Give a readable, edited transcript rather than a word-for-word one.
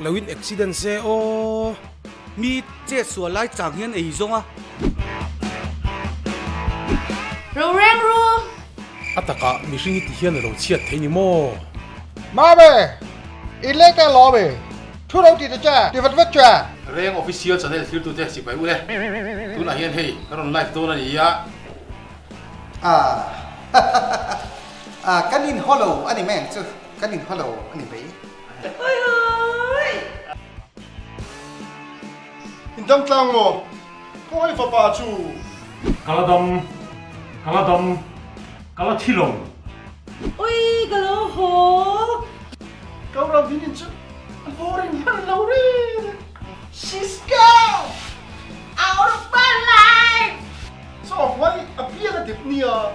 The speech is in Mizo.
loin accident se aw. Mi chet sual lai chang hian ei zawng a. Ro reng ru. A takah mihring hi ti hian a lo chhiat thei ni maw? Mame, i lek a lawm e. Thu ro ti ta che, ti vat vat che. Reng Official Channel thirtute sipai u le. Tunah hian hei ka rawn live dawn a ni a. Ah ah kan in hollow a ni mai ang chu, kan in hollow a ni mai. Hawi hawi! In dam tlang maw? Khawngaih fapa chu. Ka la dam, ka la dam, ka la thi lo. Ui, ka lo haw. Ka ram hin in chu a boring hian lo reng. She's gone out of my life. Chaw hmai a piang a dep nia.